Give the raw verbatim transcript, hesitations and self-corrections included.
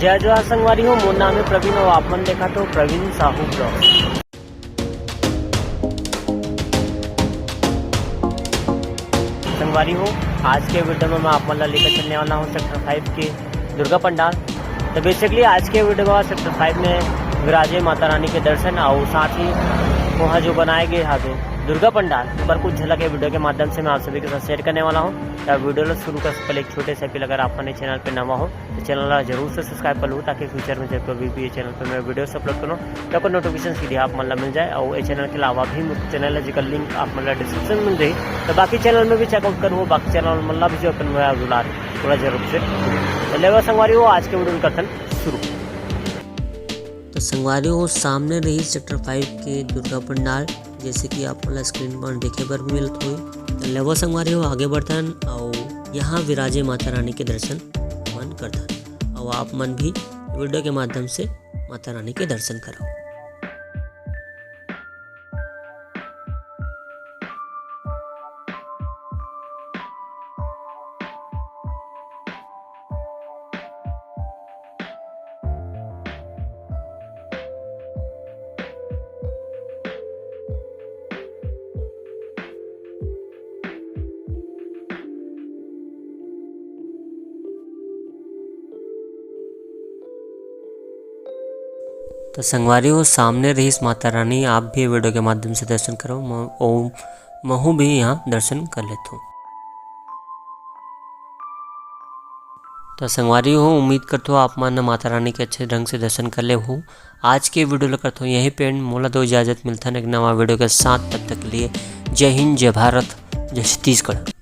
जय जोहार संगवारी हो, मोर नाम है प्रवीण और आप मन देखत हो प्रवीण साहू ब्लॉग। संगवारी हो, आज के वीडियो में मैं आप मन ला लेकर चलने वाला हूँ सेक्टर फाइव के दुर्गा पंडाल। तो बेसिकली आज के वीडियो में सेक्टर फाइव में विराजे माता रानी के दर्शन और साथ ही वहाँ जो बनाए गए हा जो दुर्गा पंडाल पर कुछ झलक ये वीडियो के माध्यम से मैं आप सभी के साथ शेयर करने वाला हूँ। तो वीडियो ला शुरू कर से पहले एक छोटे से अपील, अगर आप मन चैनल पे नवा हो तो चैनल ला जरूर से सब्सक्राइब कर लो, ताकि फ्यूचर में जब कभी भी ये चैनल पे मैं वीडियोस अपलोड करूँ तो आपको नोटिफिकेशन सीधे आप मन ला मिल जाए। और ये चैनल के अलावा भी चैनल है जेकर लिंक आप मन ला डिस्क्रिप्शन में मिल जाही, तो बाकी चैनल में भी चेकआउट करो, बाकी चैनल मन ला भी जो अपन मेरा दुलार थोड़ा जरूर से। तो लेवा संगवारी हो, आज के वीडियो में करथन शुरू। तो संगवारी हो, सामने रही सेक्टर फाइव के दुर्गा पंडाल, जैसे कि आप मन ला स्क्रीन पर देखे बर भी मिलत होही। तो लेवा संगवारी हो, आगे बढ़थन और यहाँ विराजे माता रानी के दर्शन मन करथन और आप मन भी वीडियो के माध्यम से माता रानी के दर्शन करो। तो संगवारी हो, सामने रहिस माता रानी, आप भी वीडियो के माध्यम से दर्शन करो, म-, ओ, महू भी यहाँ दर्शन कर लेथो। तो संगवारी हो, उम्मीद करथो आप मन माता रानी के अच्छे ढंग से दर्शन कर ले हो। आज के वीडियो ला करथो यहीं पे end। मोला दो इजाजत, मिलथन एक नवा वीडियो के साथ। तब तक के लिए जय हिंद, जय भारत, जय छत्तीसगढ़।